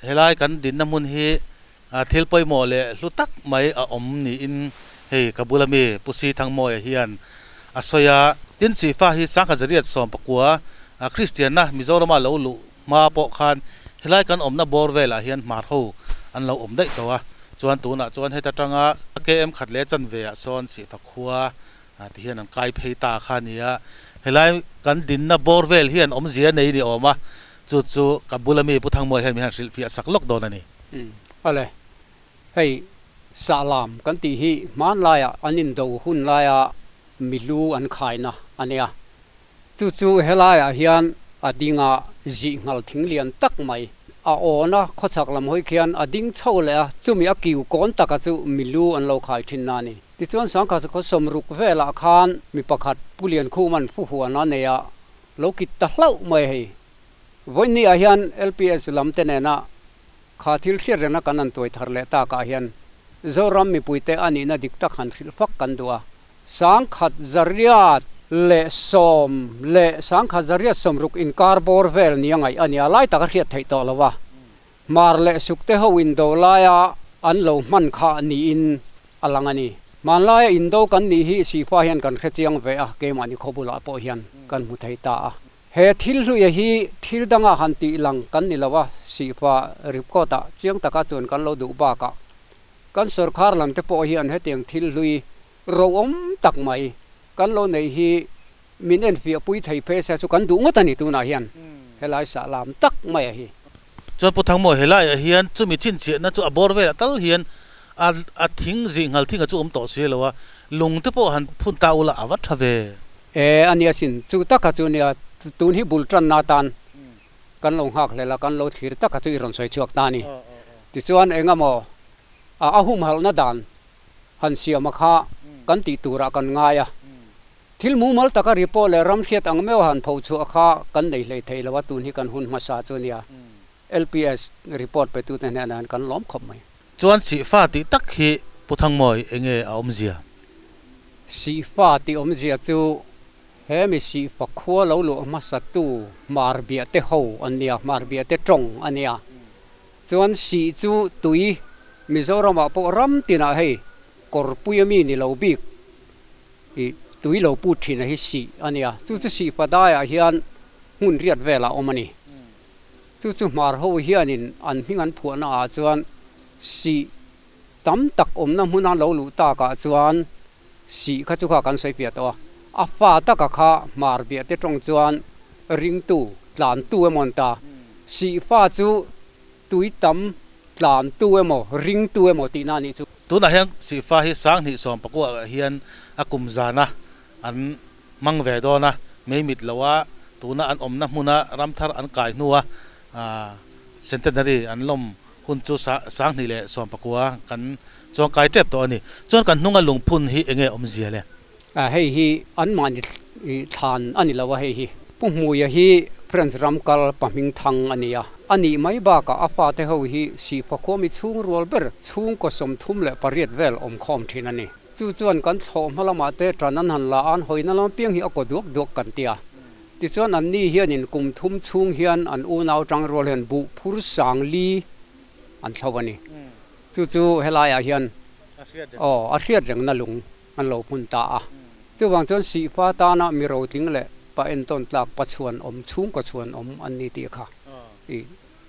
Helai kan dinna hmun hi thil pawimawh leh hlu tak mai a awm niin hei ka bula mi Pu Si Thangmawia hian a sawi a. Tin, Sihfa hi sangkhat zariat 19 Kristianna Mizorama lo luh hma pawh khan helai kan awmna bawr velah hian hmar ho an lo awm daih tawh a. Chuan tunah chuan heta tanga KM khat leh chanve ah sawn Sihfa khua ti hian an kai phei ta kha a ni a. Helai kan dinna bawr vel hian awmzia nei ni awm a, chu chu ka bula mi Pu Thangmawia hian min han hrilhfiah sak lawk dawn a ni. Umm awle, hei Sahlam kan tih hi hmanlaiah an indo hun laia milu an khaina a nia. Chu chu helaiah hian a ding a, zih nghal thing lian tak mai. A awn a, khawchhak lam hawi khian a ding chho leh a, chumi a kiu kawn taka chu milu an lo khai thin na a ni. Tichuan sangkhat sakhaw 60 velah khan mi pakhat Pu Liankhuman fu huan a nei a, lo kit ta hlauh mai hei. Vawiin ah hian LPS lam te nena kha thil hriat rengna kan han tuai thar leh takah hian Zoram mipuite a nihna dik tak han hrilh fak kan duh a. 1010 leh 1160 inkar bawr vel nia ngaih a nia lai tak a hriat theih tawh lo a, Hmar leh Sukte ho indo laia an lo hman kha niin a lang a ni. Hmanlaia indo kan nih hi Sihfa hian kan hre chiang ve a, keimahni khaw bulah pawh hian kan hmu thei ta a. He thil hluia hi thil danga han tih lang kan ni lo a, Sihfa ripkawtah chiang taka chuan kan lo duh bakah kan sawrkhar lam te pawh hian hetiang thil hlui Roawm tak mai kan lo neih hi min enfiah pui thei phei se chu kan duh ngawt a ni tunah hian helai sah lam tak mai a hi. Chuan Pu Thangmawi helaiah hian chumi chhinchhiahna chu a bawr velah tal hian a a thing zih nghal thing a chu awm tawh si lo a, lung te pawh han phun ta ula a va tha ve. E a nia sin, chu taka chu nia tun hi bul tanna atan kan lo nghak hlel a, kan lo thlir taka chu i rawn sawi chhuak ta a ni. Tichuan engemaw a a humhalhna dan han siam a kha kan tih turah kan ngai a. Thil mumal taka ri pawh leh ram hriat ang meuh han pho chhuah kha kan nei hlei thei lo a, tun hi kan hun hmasa chu nia. LPS report pe tute hnenah hian kan lawm khawp mai. Chuan Sihfa tih tak hi Pu Thangmawi enge a awmzia? Sihfa tih awmzia chu he mi Sihfa khua lo luah hmasa tu Hmarbiah te ho an nia, Hmarbiah te tawng a nia. Chuan sih chu tui Mizoramah pawh ram tinah hei kawrpui ami ni lo bik i tui lo put thin a hi sih a nia. Chu chu sih padaiah hian hmun riat velah a awm a ni. Chu chu hmar ho hianin an hming an phuahna ah chuan sih tam tak awmna hmuna lo luh takah chuan sih kha chu kha kan sawi piah tawh a. A fa taka kha hmar biah te tawng chuan ringtu, tlantu emaw an ta. Sih fa chu tui tam tlantu emaw, ringtu emaw tihna a nih chu. Tunah hian sih fa hi 2019 ah hian a kum zana an hmang ve dawn a, mei mit lo a, tuna an awmna hmuna ramthar an kai hnua centenary an lawm Hun chu 2019 kan chuangkai tep tawh a ni. Chuan kan hnunga lungphun hi enge awmzia le? Hei hi anmahni thlan a ni lo a hei hi. Pu Hmuia hi French ram kal pahming thang a ni a. A nih mai bakah a fate ho hi Sihfa khuami chhung rual ber chhungkaw 38 vel awm khawm thin a ni. Chu chuan kan thlawh hma lamah te tan an han la a, an hawina lam apiang hi a kaw duak duak kan ti a. Tichuan anni hianin kum thum chhung hian an unau tangrual hian buh phur sang li an thlo a ni. Chu chu helaiah hian aw a hriat rengna lung an lo hmun ta a. Chuvang chuan Sihfa tana mi rotling leh pa entawn tlak pa chhuan awm chhungkaw chhuan awm an ni tih kha i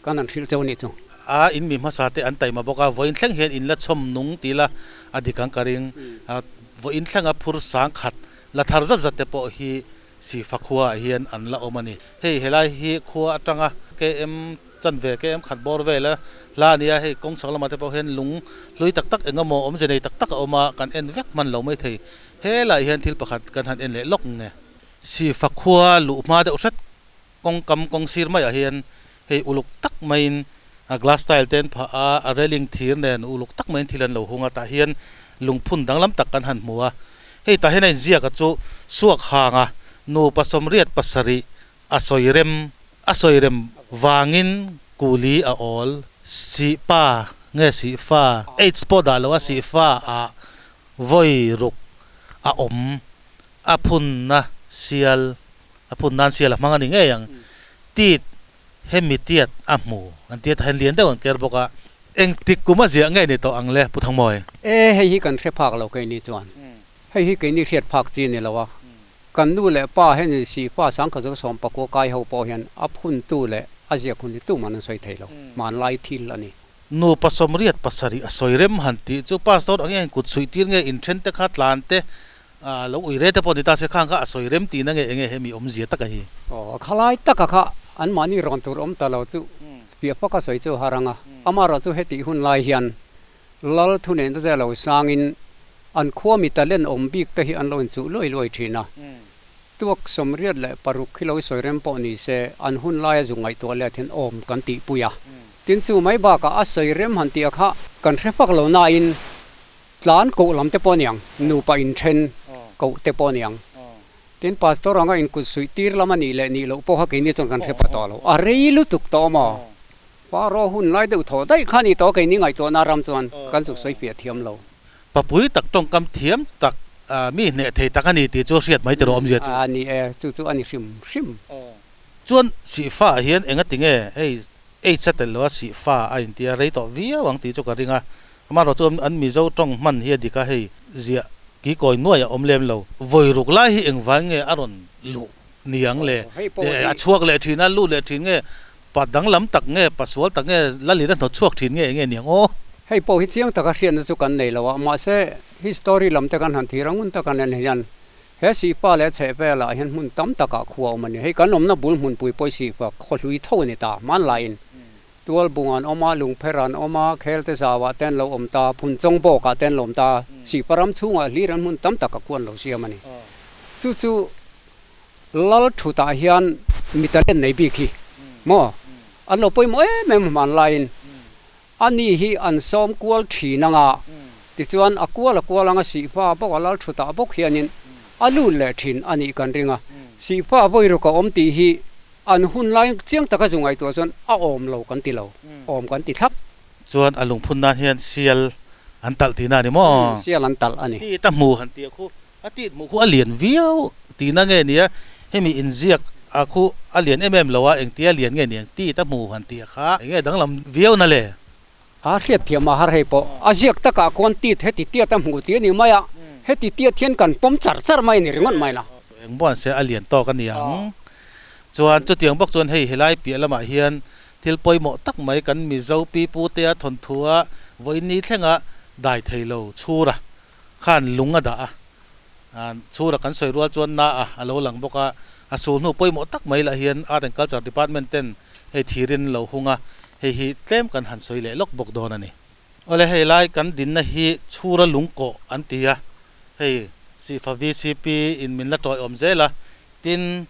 kan han hrilh cheu a nih chu. A in mi hmasa te an taima bawk a, vawiin thleng hian in la chhawm nung ti la a dik ang ka ring. Vawiin thlenga phur sang khat la thar zat zat te pawh hi Sihfa khua ah hian an la awm a ni. Hei helai hi khua atanga KM chanve, KM khat bawr vel a hla a nia, hei kawng chhak lamah te pawh hian lung hlui tak tak eng emaw awmze nei tak tak a awm a, kan en vek hman lo mai thei. Helaiah hian thil pakhat kan han en leh lawk nge. Sihfa khua luh hma deuh hret kawngkam kawng sir maiah hian hei uluk tak maiin a glass tile te an phah a, a railing thir nen uluk tak maiin thil an lo hung a, tah hian lungphun danglam tak kan han hmu a. Hei tah hian a inziak a chu suak hanga nupa 87 a sawi rem a sawi rem vangin kuli a awl sih pa nge sih fa aids pawh dah lo a sih fa ah vawi ruk a awm a phunna sial a phun nan sial a hmang a ni ngei ang tit. Hemi tiat a hmu an tia tah hian lian deuh an ker bawk a, engtik kum a ziah ngei ni tawh ang le Pu Thangmawi? E, hei hi kan hre phak lo keini chuan. Hei hi keini hriat phak chi ni lo a, kan nu leh pa hian Sihfa Sangkhazawl Sawmpakua kai ho pawh hian a phuntu leh a ziak hun hi tuman an sawi thei lo, hmanlai thil a ni. Nupa 87 a sawi rem han tih chu Pastor ang hian kut suih tir nge inthen te kha tlan te lo ui re te pawh ni ta se khang kha a sawi rem tihna nge enge hemi awmzia taka hi? Aw, khalai taka kha anmahni rawn tur awm ta lo chu piah fak a sawi chu a har ang a, amaherawh chu hetih hun lai hian Lal thuneihna te lo sangin an khua mi talent awm bik te hi an lo inchuh luai luai thin a. Tuak 86 hi lo sawi rem pawh ni se an hun laia zu ngaihtuah let hian awm kan tihpui a. Tin chu mai bakah a sawi rem han tih a kha kan hre fak lo nain tlan koh lam te pawh a niang, nupa inthen koh te pawh a niang. Tin pastor anga inkut suih tir lam a nih leh nih loh pawh kha keini chuan kan hre pah tawh lo. A rei lutuk tawh maw? Paro hun lai deuh thaw daih kha ni tawh keini ngaihtuahna ram chuan kan chu sawi fiah thiam lo. Papui tak tawngkam thiam tak mi hneh thei tak a ni tih chu hriat mai tiraw awmzia chu. A ni e, chu chu a ni hrim hrim. Chuan Sihfa ah hian enga ti nge hei H a telh lo a Sihfa a intia rei tawh viau ang tih chu ka ring a, amaherawh chu an Mizo tawng hman hi a dik a hei ziah kikawi nuai a awm lem lo. Vawi ruk lai hi engvai nge a rawn luh niang le? A chhuak leh thin a, lut leh thin nge Pa danglam tak nge, pa sual tak nge, Lalin a hnawt chhuak thin nge enge niang aw? Hei pawh hi chiang taka hriatna chu kan nei lo a, mahse history lam te kan han thir a, ngun taka nen hian he Sihfa leh chheh velah hian hmun tam takah khua awm a ni. Hei kan awmna bul hmunpui pawh hi Sihfa khaw hlui tho a ni ta, hmanlaiin Tualbung an awm a, Lungpher an awm a, Khelte zauah te an lo awm ta, Phunchawng bawkah te an lo awm ta, Sihfa ram chhungah hlir an hmun tam takah khua an lo siam a ni. Chu chu Lal thutah hian mi talent nei bik hi maw an lo pawimawh em em hman laiin a ni hi an sawm kual thin anga tichuan a kual a kual anga Sihfa bawk a lal thutah bawk hianin a lut leh thin a nih kan ring a. Sihfa vawiruk a awm tih hi an hun lai chiang taka zu ngaihtuah chuan a awm lo kan ti lo, awm kan ti thlap. Chuan a lungphun nan hian sial an talh tihna a ni maw? Sial an talh a ni. Ti ta hmu han tih a khu A tit hmuh khu a lian viau tihna nge nia, hemi inziak a khu a lian em em lo a, engtia lian nge niang tit a hmu han tih a kha enge danglam viau na le? A hriat thiam a har hei pawh a ziak takah khuan tit heti tiat a hmuh tih a ni mai a, heti tiat hian kan pawm char char mai a ni ringawt mai la. Eng buan se a lian tawk a ni ang. Chuan chutiang bawk chuan hei helai piah lamah hian thil pawimawh tak mai kan Mizo pipu tea thawnthua vawiin ni thlenga dai thei lo chhura khan lung a dah a, chhura kan sawi rual chuan na a a lo lang bawk a, a sul hnu pawimawh tak mai lah hian Art and Culture Department ten hei thirin lo hung a, hei hi tlem kan han sawi leh lawk bawk dawn a ni. Awle hei lai kan dinna hi chhura lung kawh an ti a, hei Sifa VCP in min la tawih awm zel a, tin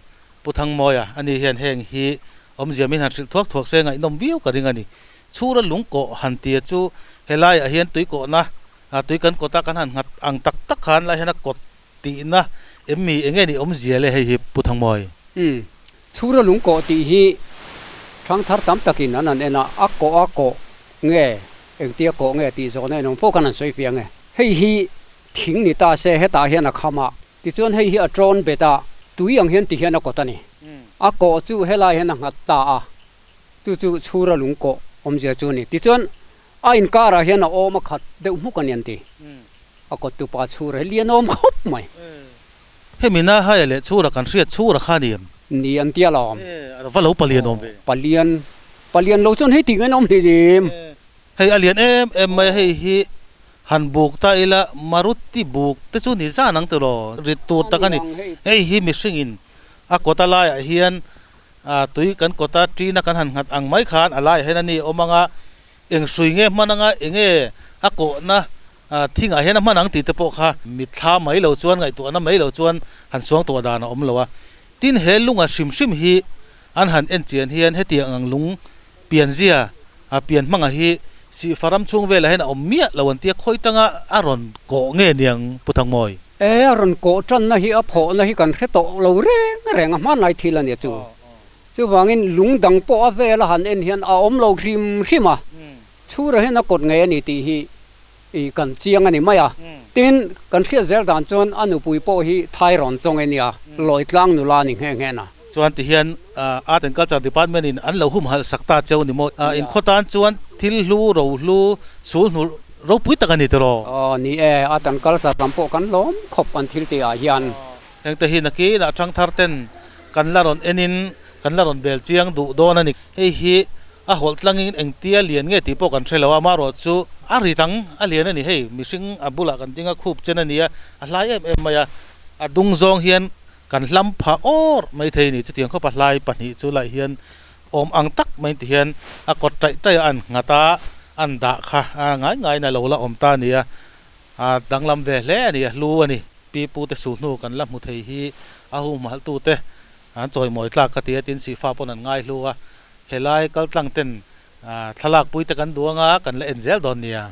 Pu Thangmawia ani hian heng hi awmzia min han hrilh thuak thuak se ngaihnawm viau ka ring a ni. Chhura lung kawh han tia chu helaiah hian tuikawhna A tui kan kawta kan han nghat ang tak tak khan lai hian a kawt tihna em mi enge nih awmzia le hei hi Pu Thangmawi? Umm, chhura lung kawh tih hi thangthar tam takin an han en a, a kawh a kawh nge engtia kawh nge tih zawhna en awm fo khan han sawi fiah nge. Hei hi thing ni ta se hetah hian a kham a, tichuan hei hi a tawn bet a, tui ang hian ti hian a kawt a ni. A kawh chu helai hian a nghat ta a, chu chu chhura lung kawh awmzia chu a ni. Tichuan A inkarah hian a awm a khat deuh hmuk a ni an ti. A kawttu pa chhura hi lian awm khawp mai. Hemi na haia leh chhura kan hriat chhura kha ni em? Ni an tia lawm. E, a va lo palian awm ve. Palian, palian lo chuan hei tih ngain awm hleinem. Hei a lian em em mai a, hei hi han buk ta ila Maruti buk te chu ni zan ang tiraw rit tur tak a ni. Hei hi mihringin a kawta laiah hian tui kan kawta ṭina kan han nghat ang mai khan a laiah hian a ni awm ang a, Eng hrui nge hman anga enge a kawhna thingah hian a hman ang tih te pawh kha mitthla mai lo chuan ngaihtuahna mai lo chuan han suang tawh dan a awm lo a. Tin he lunga hrim hrim hi an han en chian hian hetiang ang lung pianzia a pian hmanga hi Sihfa ram chhung velah hian a awm miah lo an tia khawi tanga a rawn kawh nge niang Pu Thangmawi? E, a rawn kawh tanna hi a phawhna hi kan hre tawh lo reng reng a hmanlai thil a nia chu. Chuvangin lung dang pawh a vel a han en hian a awm lo hrim hrim a, chhura hian a kawt ngei a ni tih hi i kan chiang a ni mai a. Tin, kan hriat zel dan chuan a nupui pawh hi Thairawn chawng e nia, Lawitlang nula a ni nghe nghe na. Chuan ti hian Art and Culture Department in an lo humhalh sak ta cheu ni maw? In khaw tan chuan thil hlu, ro hlu, sul hnu ropui tak a ni tiraw? Aw ni e, Art and Culture lam pawh kan lawm khawp an thil tih ah hian. Hengte hi nakinah thangthar ten kan la rawn enin kan la rawn bel chiang duh dawn a ni. Hei hi a hawlh tlangin engtia lian nge tih pawh kan hre lo a, amaherawh chu a ri dang a lian a ni. Hei mihring a bulah kan ding a, khup chen a ni a, a hlai em em mai a, a dung zawng hian kan hlam phah awr mai thei a ni. Chutiang khawpa hlai pahnih chu lah hian awm ang tak mai ti hian a kawt taih taih a an nghat a, an dah kha a ngai ngaiin a lo la awm ta a ni a, a danglam ve hle a ni, a hlu a ni. Pi pu te suhnu kan la hmu thei hi a humhalhtute an chawimawi tlak ka ti a, tin Sihfa pawn an ngai hlu a, helai kaltlang ten thlalak pui te kan duang a, kan la en zel dawn nia.